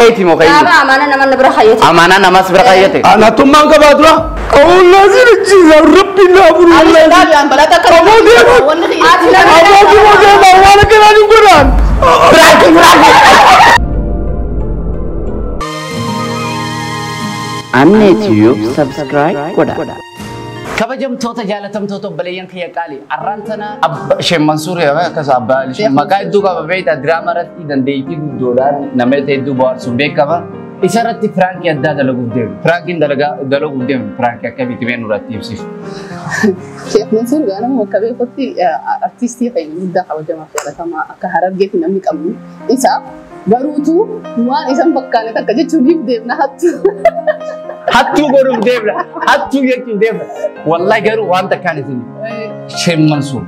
Keeti moo keeti? Daaba amaana nama bira kaayyate. Amaanaa namas bira kaayyate. Anatummaan qabaa dura. Awwaala jiisa rabbi naa buru. Aboo deema. Aboo deema deema waan akkanaa hin godhaan. Prank prank. Anne Tube subscribe godha. Kabajamtoota jaalatamtoota obboleeyyan kiyya qaali arraan tana Sheekh Mansuur akkas abbaa maqaa hedduu qaba beektaa diraama irratti dandeettii guddoodhaan namoota hedduu bohaarsuun beekama. Isa irratti piraankii addaa dalaguuf deemu. Piraankiin dalaguuf deemu piraankii akkamitti mee nurratti ibsiif. Sheekh Mansuur gaanama bakka beekutti artiistii keenya guddaa kabajamaa fi jaalatamaa akka Harargeetti namni qabnu isa garuutu waan isan fakkaane takka jechuuniif deemna hattu. Hattuu godhuuf deemna. Hattuu jechuuf deemna. Wallahi garuu waan takkaan isin Sheekh Mansuur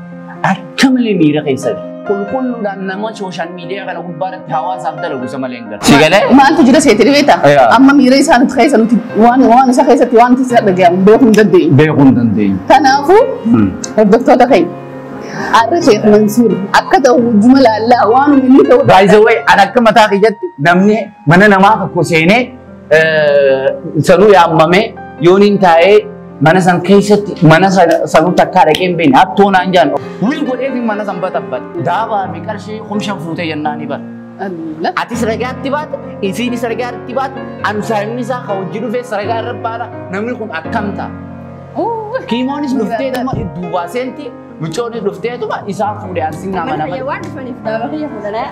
akka malee miira keessa jira. Qulqulluudhaan nama sooshaal miidiyaa kana gubbaarratti hawaasaaf dalagu isa malee hin galu. Si galee? Maaltu jira seetee beektaa? Amma miira isaa nuti keessa nuti waan isa keessatti waan isa dhagahamu beekuu hin dandeenyu. Beekuu hin dandeenyu. Kanaafuu hordoftoota keenya har'a Sheekh Mansuur akka ta'u juma laallaa waan inni ta'u. By the way, an akka mataa kiyyatti namni mana namaa tokko seenee sanuu yaammamee yooniin taa'ee mana san keessatti mana sanuu takkaa dhaqee hin beekne hattoo naan jaan. Wii godheefi mana san batabbate. Daabaa fi qarshii kumshan fuutee jennaan ni bara. Atis ragaatti baate, isiinis ragaatti baate, anu saayimni isaa ka hojii dhufee ragaa irra baala namni kun akkam ta'a. Kiimoonis dhufteetuma duubaa seenti, mucoonis dhufteetuma isaa fuudhee ansin nama nama. Waan dhufaniif daaba kiyya fuudhanaa.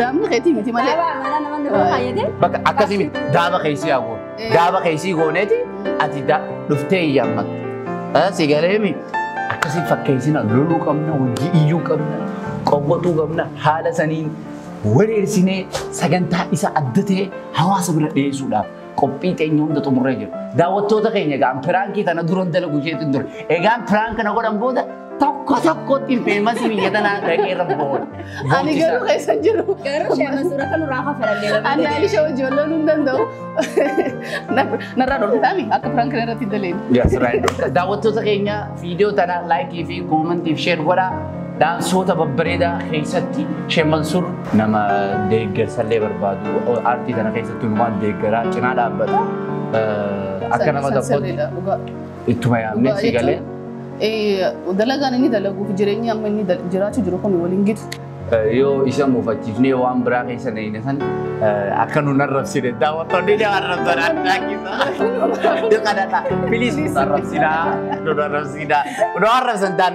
Daabni keetii miti malee. Daaba amaana nama bira kaayyate. Bakka akkasii miti daaba keessii haa goonu. Daaba keessii gooneeti ati dhuftee iyyammatta. Si galeemi akkasii fakkeessina loluu qabna, hojii iyyuu qabna, qowwatuu qabna haala saniin wareersinee sagantaa isa adda ta'e hawaasa bira dhiyeessuudhaaf qophii teenya hunda xumurree jiru. Daawwattoota keenya egaa piraankii tana duran dalagu isheetiin dura. Egaan piraank kana godhan booda tokko tokkotti feemasii biyya tanaa dhaqee irra boona. Ani garuu keessa jiru. Garuu Sheekh Mansuur akka nurraa kafalallee. Ani Alisha hojii walloon hin danda'u. Narraa dhorkitaami akka piraank kana irratti daleen. Daawwattoota keenya viidiyoo tana laayikii fi koomentii fi sheer godhaa. Daansoota babbareedaa keessatti Sheekh Mansuur nama deeggarsallee barbaadu aartii kana keessatti waan deeggaraa cinaa dhaabbata. Akka nama tokkotti ittuma yaamnee si galee. Dalagaan inni dalaguuf jireenya amma inni jiraachuu jiru kun waliin gitu. Yoo isa muufachiifnee waan biraa keessa naqne san akka nu narrabsine daawwattoonni ni arrabsan addaa keessa. Dhiqadha. Please nu arrabsinaa. Nu arrabsinaa. Nu arrabsan daan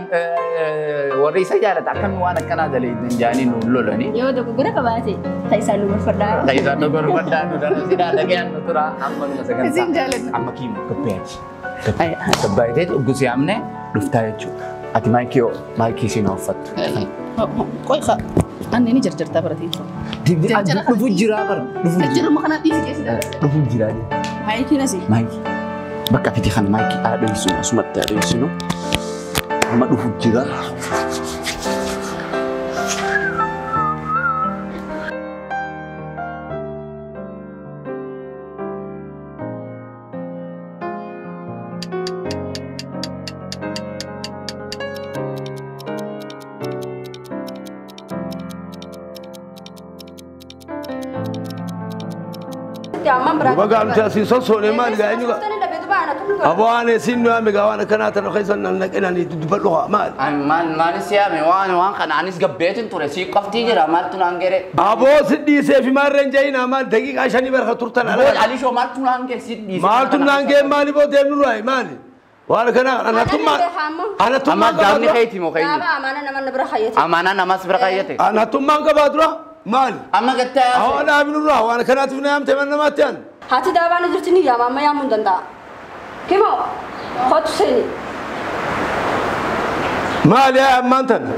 warri isa jaalata akkami waan akkanaa dalagan jaanii nu lolani. Yoo dogoggora qabaate ta'isaan nu gorfadhaa. Ta'isaan nu gorfadhaa nu arrabsinaa dhagayaan nu tura amma nu sagantaa. Isin jaalanna. Amma kiimu gabbayaati. Gabbaayitee dhugusi yaamne dhuftaa jechuudha. Ati maayikii maayikii siin uffattu. Qoy haa. Anni ni jarjartaa baratiin. Dhufu jiraa bara. Dhufu jira. Jarjaruma kana dhiisi keessa. Dhufu jiraa. Maayikiin asii. Maayikii. Bakka fiti kan maayikii haadha asumatti haadha Amma dhufu jira. Baga amti asin sossoone maali gaa eenyu gaa? Aboo waan isin nu yaame gaa waan akkanaa tana keessa nan naqinanii dubbadhu haa maali? Maalis yaame waan kana anis gabbeetin ture sii qoftii jira maaltu naan gere. Aboo si dhiisee fi maarreen jayinaa maali daqiiqaa shanii barka turtan ala. Alishoo maaltu naan gere si dhiisee. Maaltu naan gere maali boo deemnu raayi maali? Waan akkanaa anatummaa anatummaa Amma daabni keeti moo keeti? Daaba amaana nama bira kaayyate. Amaanaa namas bira kaayyate. Anatummaan qabaa dura maali? Amma gattaa. Awwa dhaabnu rraa waan akkanaatiif na yaamte mana namaatti aan. Haati daabaan jirti ni yaama amma yaamuu hin danda'a. Kimoo kootu seeni. Maali yaa ammaan tana?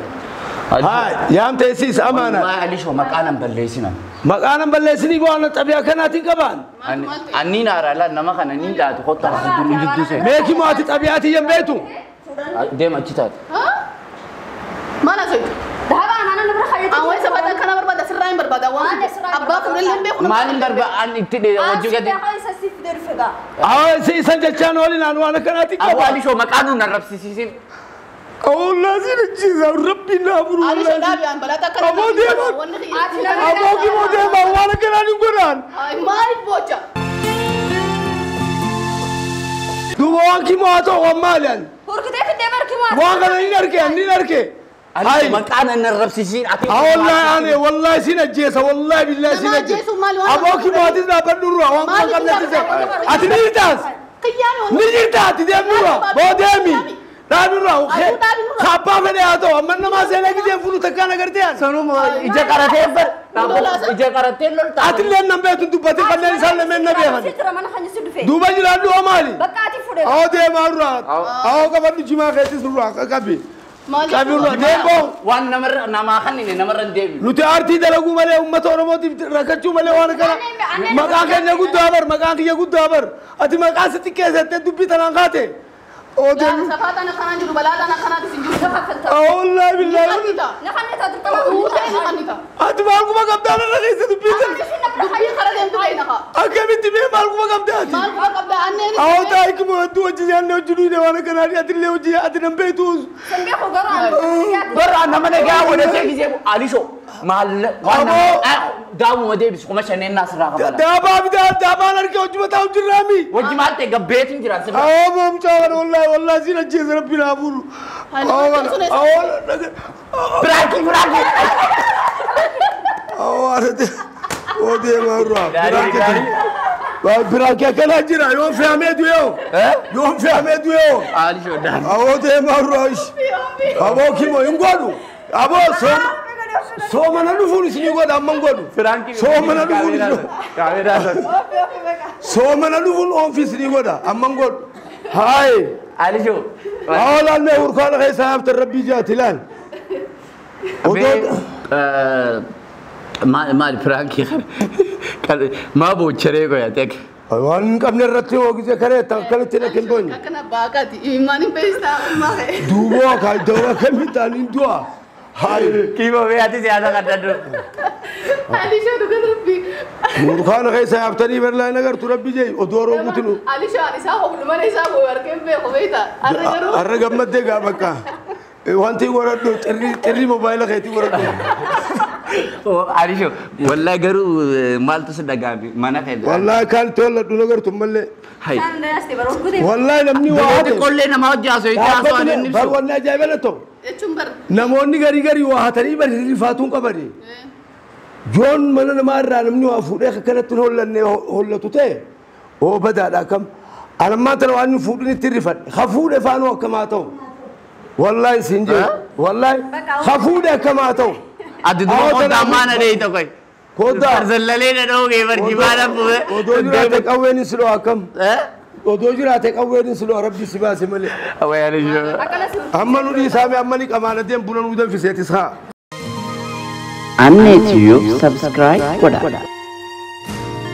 Haa yaamte isiis amaana. Wallahi Alishoo maqaa nan balleessina. Maqaa nan balleessinii waan xabiyaa kanaatiin qabaan. Anni naara laa nama kana ni dhaatu kottu jidduu jidduu seeni. Mee kimoo ati xabiyaatii yan beektu? Deema achi taate. Maal haasoftu? Daabaa amaana nama bira kaayyate. Awwa isa badaa kana barbaada sirraa hin barbaada waan abbaa fuudhee hin beeku. Maal hin barbaada an itti hojii gadi. Awwa isan jechaan oolin aan waan akkanaatiin Aboo qabaan. Alishoo maqaa nu narrabsiisisin. Wallahi ajjeesa rabbi naa furu. Ani sodaa biyaan balaa takka. Aboo deeman. Aboo kimoo deeman waan akkanaa hin godhaan. Maaliif boocha? Duuba waan kimoo haa ta'u waan maali ani? Horkitee fiddee bar kimoo. Waan kana ni arge ni arge. Hai. Maqaan nan rabsisiin ati. Wallahi ani wallahi sin ajjeesa wallahi billahi sin ajjeesa. Aboo kimoo atis dhaabbadhu irraa waan kun qabne tise. Ati ni jirtaas. Ni jirta ati deemnu irraa. Boo deemi. Dhaabi irraa. Kaabbaa fedhe haa ta'u amma namaa seenaa giseen fuulu takkaan agartee ani. Sanuma ija qaratee bar. Ija qaratee lolta. Ati illee nan beektu dubbate kanneen isaan lameen na beekan. Duuba jiraadhu hoo maali? Bakka ati fudhe. Awoo deemaa irraa. Awoo qabadhu jimaa keessis irraa qabi. Qabi irraa deemboo. Waan namarra namaa kanneen namarra hin deebi'u. Nuti aartii dalaguu malee uummata Oromootiif rakkachuu malee waan kana maqaan keenya guddaa bar maqaan kiyya guddaa bar ati maqaan si xiqqeessattee dubbii tanaan kaate. Safaa tana kanaan jiru balaa tana kanaatti sin jiru. Wallahi billahi. Na kannita dirqama. Ati maal kuma qabdaa narra keessa dubbii tana. Dubbii kara deemtu beekna kaa. Akkamitti mee maal kuma qabdaa ati? Maal kuma qabdaa anneen. Awoo taa'ii kuma hedduu hojii nyaanne hojii duudhe waan akkanaa ati illee hojii ati nan beektu. San beeku garuu. Barra nama nagaa godhatee gisee Alisho maal waan nama daawuma deebisu kuma shanneen naasirraa qabala. Daabaa bitaa daabaan argee hojii mataa hojii Wajji maal ta'e gabbeetiin jira sirra. Awoo moomchaa kana wallahi wallahi sin ajjeesa rabbi naa fuulu. Awoo Biraakii biraakii. Awoo arate oo deemaa irraa biraakii biraakii akkanaa jira yoon fe'amee du'e yoon fe'amee du'e. Alisho daandii. Awoo deemaa irraa aboo kimo hin godhu aboo sooma. Soomana dhufuun isinii godha amma hin godhu. Soomana dhufuun isinii Soomana dhufuun oomfi isinii godha amma hin godhu. Haayi. Alisho. Awoo laalmee hurkaana keessaa haftan rabbii jaati laal. Maal piraankii kana maa boocharee goyate akka. Waan hin qabne irratti hoo gisee karee akkanatti hin boonye. Akkana baaqaati imimmaan hin beeksisa ammaa ka'e. Duuboo akka iddoo akkamitti ani hin du'a. Haayi. Kiiboo bee ati siyaasa qaddadhu. Alisho dhuga rabbi. Hurkaana keessaa haftanii barlaa hin agartu rabbi jee odoo roobuuti nu. Alisho ani isaa hobnu malee isaa boo'u argee beeku beekta. Arra garuu. Arra gammaddee gaa bakka. Wanti godhadhu xirrii moobaayila keetii godhadhu. Alisho wallahi garuu maaltu si dhagaame mana kee. Wallahi kan tolladhu nagartu malee. Hai. Wallahi namni waa hate. Qollee nama hojii haasoo itti haasoo ani inni Bar wanni ajaa'iba na ta'u. Jechuun bar. Namoonni garii garii waa hatanii bari rifaatuun qabani. Joon mana namaa irraa namni waa fuudhee akkanatti hollanne hollatu ta'e oo badaadha akkam. Anammaa tana waan inni fuudhin itti rifadhe. Ha fuudhe faanoo akkamaa ta'u. Wallahi siin jee. Wallahi ha fuudhe akkamaa ta'u. Ati dura koddaa maana dheeyita koy. Koddaa. Zarzallalee na dhoogee barjibaadha fuudhe. Odoo jiraate qawween si dhoo akkam. Odoo jiraate qawween si dhoo rabbi si baase malee. Amma nu dhiisaame amma ni qamaana deem buna nu danfiseetis haa. Anne Tube subscribe godha.